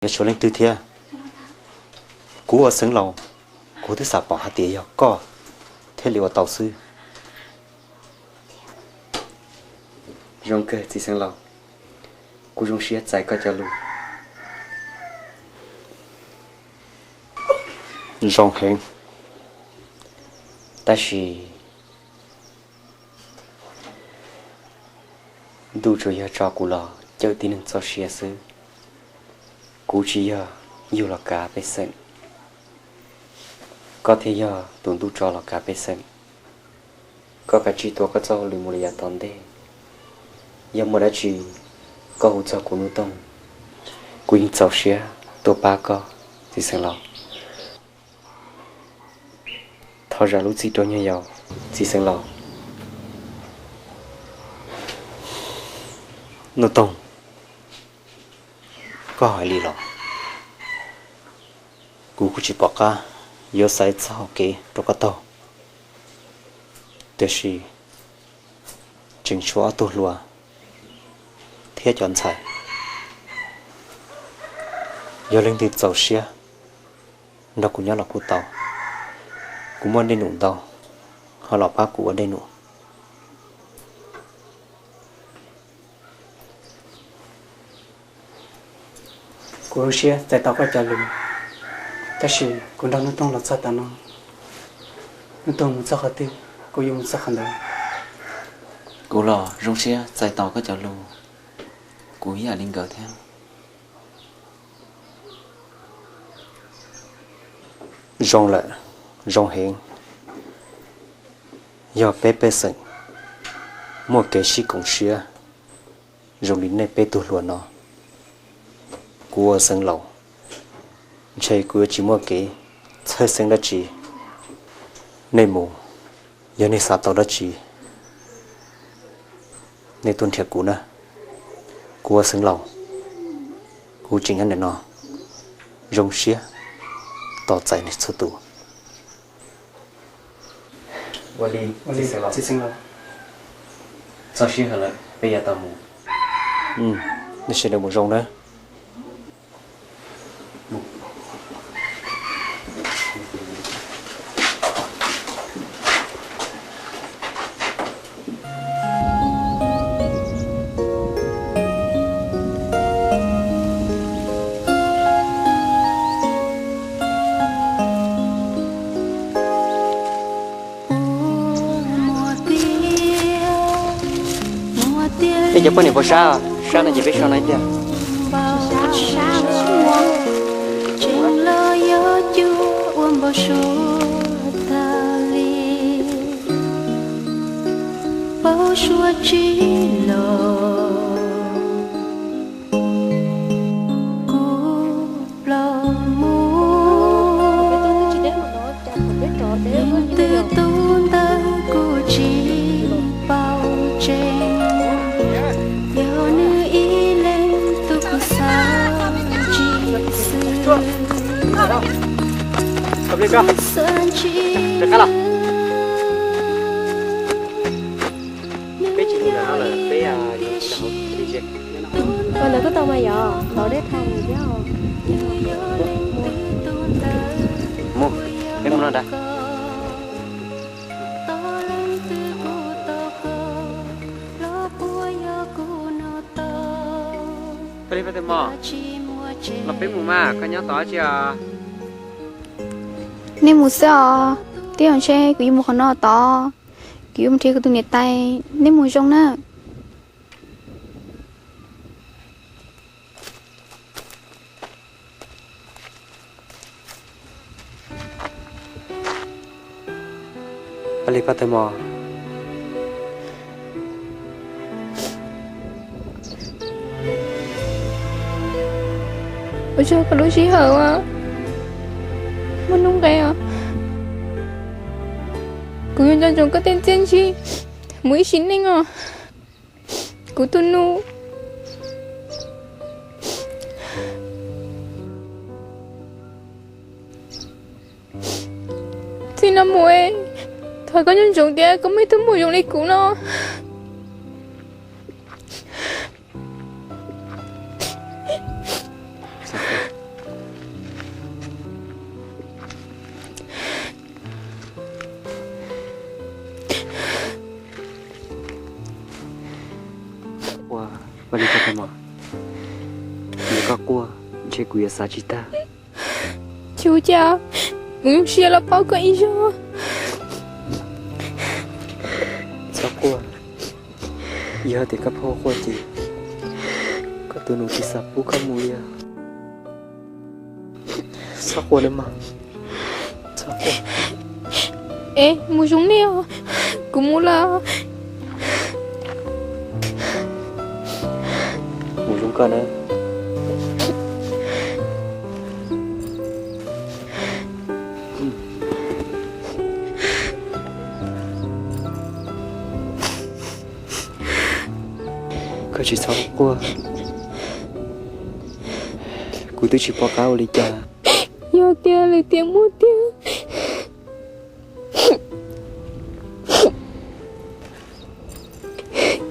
Yog tshuav leej twg thiab, kuv ua Xeev Laus, kuv twb xav pom hais tias yog koj thiaj li ua tau xwb. Zoo kawg txiv Xeev Laus, kuv zoo siab txais koj cov lus. Zoo heev, tab sis ntuj tsuas yog tso kuv los cawm tib neeg txoj sia xwb. Kuv tsis yog yug los kav pej xeem, koj thiaj yog tus ntuj tso los kav pej xeem. Koj kav tsij tua koj txoj hauj lwm mus li yav tom ntej. Yog muaj dab tsi koj hu txog kuv Nuj Toog, kuv yeej txaus siab tuaj pab koj, txiv Xeev Laus. Thov zam lub txim rau nyuag yaus, txiv Xeev Laus. Nuj Toog, koj hais li los kuv kuj tsis pom qab yuav xaiv txoj hau kev rau koj taug, tiam sis tseem tshuav ob tug hluas thiab cov ntxhais. Yog leej twg txaus siab nrog kuv nyob los kuj tau, kuv muaj dej num ntau, ho los pab kuv ua dej num. Kuv zoo siab txais tau koj cov lus, tab sis kuv nrog Nuj Toog los txog tav no, Nuj Toog mus txog qhov twg, kuv yuav mus txog qhov ntawd. Kuv los zoo siab txais tau koj cov lus, kuv ib yam li nkawd thiab. Zoo lawm, zoo heev. Yog peb pej xeem muaj kev sib koom siab zoo li nej peb tug hluas no, kuv ua Xeev Laus ntshe kuv yuav tsis muaj kev txhawj xeeb dab tsi. Nej mus, yog nej xav tau dab tsi, nej tuaj nrhiav kuv na. Kuv ua Xeev Laus, kuv tseem nyob ntawm no, zoo siab tos txais nej txhua tus. Ua li, txiv Xeev Laus, txog sij hawm lawm peb yuav tau mus. Nej sawv daws mus zoo nawb. Peb cov poj niam puas sab? Sab no ces peb so no ib pliag. Tseem los yog cuab ua npau suav tag li, npau suav tsis los kuv ploj mus. Leej twg tus ntawd kuv tsis paub tseeb, yog nws ib leeg tus kuv xav tsis xwm, xav tsis. Ua ntawd kuj tau mas yog, tau deb thaum thiab. Mus, peb mus no ntag. Peb li peb tus mos, los peb mus mas koj nyob tod tsis os. Nej mus xwb os, twb yog ntshe kuv yuav mus qhov no tod, kuv yuav mus nrhiav kuv tus niam tais, nej mus zoo na. Pab li pab tawg mos. Ua tsaug koj lub sij hawm os, muaj hnub nqe os. Kuv yuav nco ntsoov koj tej txiaj ntsig mus ib sim neej os, kuv tus nus. Txij no mus, thov koj nco ntsoov tias koj muaj ib tug muam zoo li kuv no. ntshe kuv yuav xav tsis tag. Tsis ua cas, kuv zoo siab los paub koj ib zaug. Txhob quaj, yog tias koj pheej quaj ces koj tus nus tsis xav pub koj mus li. Txhob quaj nawb mog, txhob quaj. Es mus zoo nej os, kuv mus lawm. Mus zoo koj na. Koj tsis txhob quaj, kuv twb tsis pom qab ua li cas. Yog tias lwm tiam muaj tiag,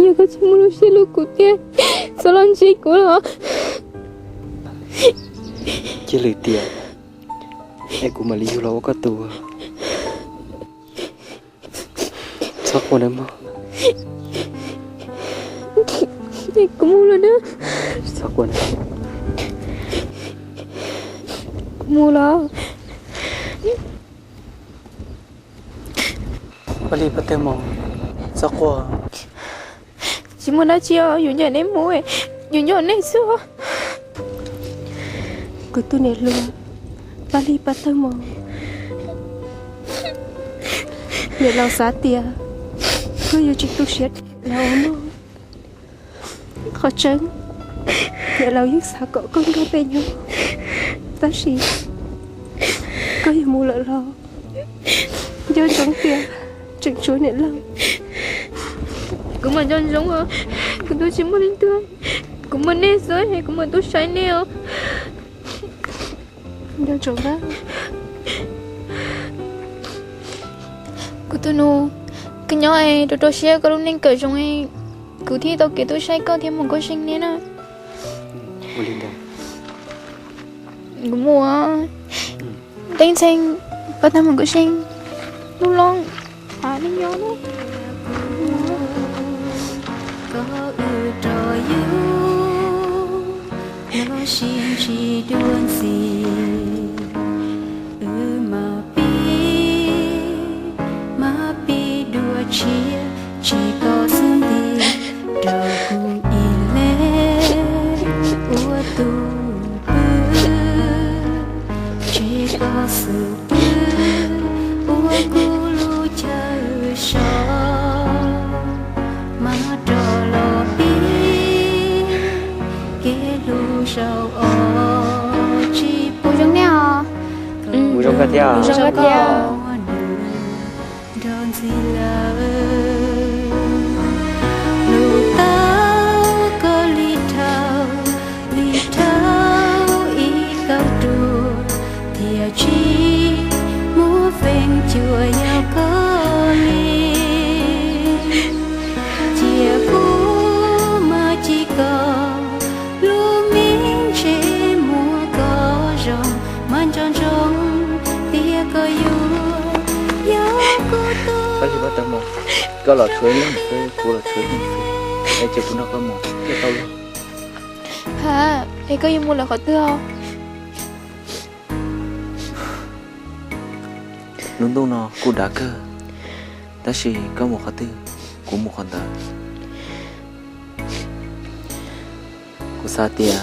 yog koj tsis muaj lub siab hlub kuv thiab txhob los ntsib kuv los. Cia lwm tiam es kuv mam li yug los ua koj tus. Txhob quaj nawb mog. Kuv mus lawm na. Txhob quaj nawb. Kuv mus lawm. Paj Lis Paj Tawg Mos, txhob quaj. Tsis muaj dab tsi os, yus ncaim nej mus, yus nco nej xwb. Kuv tus niam hluas Paj Lis Paj Tawg Mos, niam laus xav tias koj yuav tsis tu siab lawm mog. Qhov tseeb, niam laus yeej xav kom koj nkag pem nyob, tab sis koj yuav mus lawm los nco ntsoov tias tseem tshuav niam laus. Kuv mam nco ntsoov os, kuv twb tsis muaj leej twg, kuv muaj nej xwb es kuv mam tuaj saib nej os. Nco ntsoov na. Kuv tus nus, koj nyob rau rau siab koj lub neej kom zoo, kuv thiaj tau kev tuaj saib koj thiab Mus Nkauj See nej na. Kuv mus, Teeb Ntxhee, Paj Tawg Mus Nkauj See, Nuj Loob, nej nyob na. Koj wb rau yus los sib ntsib dua ntxiv, wb mam pib, mam pib dua tshiab, tsis koj xub ntiag rau kuv ib leeg ua tus pw, tsis koj xub pw ua kuv lub chaw so, mas rov los pib kev hlub zaum ob tsis pub zoo nej os. Mus zoo koj thiab. Mus zoo koj thiab. Nrog ntxiv lawm lub tawb koj li dhau, li dhau ib kauj ruam, thiaj tsis muaj feem cua yog koj li. Cia kuv mam ci koj lub me ntsej muag koj zoo, mas nco ntsoov tias koj yuav yog kuv tus. Koj los tshuav ib leeg xwb, kuv los tshuav ib leeg xwb, es ces kuv nrog koj mus thiaj tau lauj. Ha, es koj yuav mus lawm qhov twg os? Lub ntuj no kuj dav kawg, tab sis koj mus qhov twg, kuv mus qhov ntawd. Kuv xav tias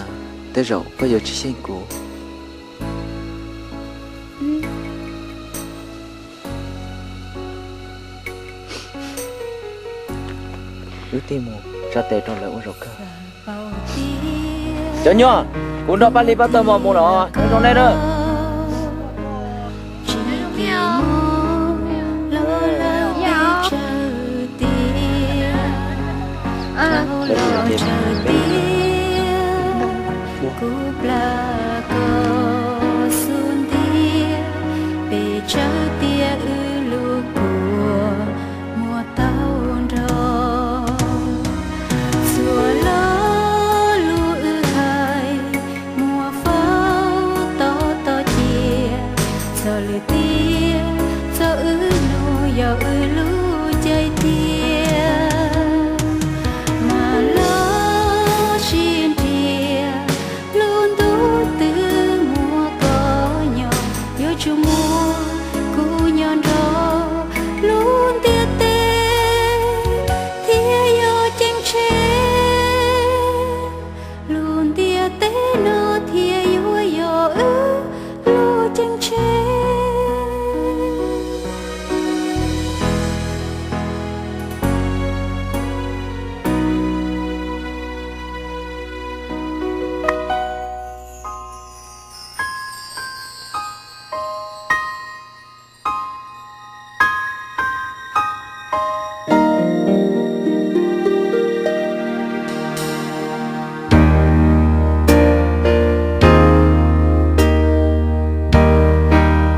tej zaum koj yuav tsis xyeej kuv. Wb tig mus tsa tes rau lawv ua zaum kawg. Cov nyuag, kuv nrog Paj Lis Paj Tawg Mos mus lawm, nyob zoo nej na.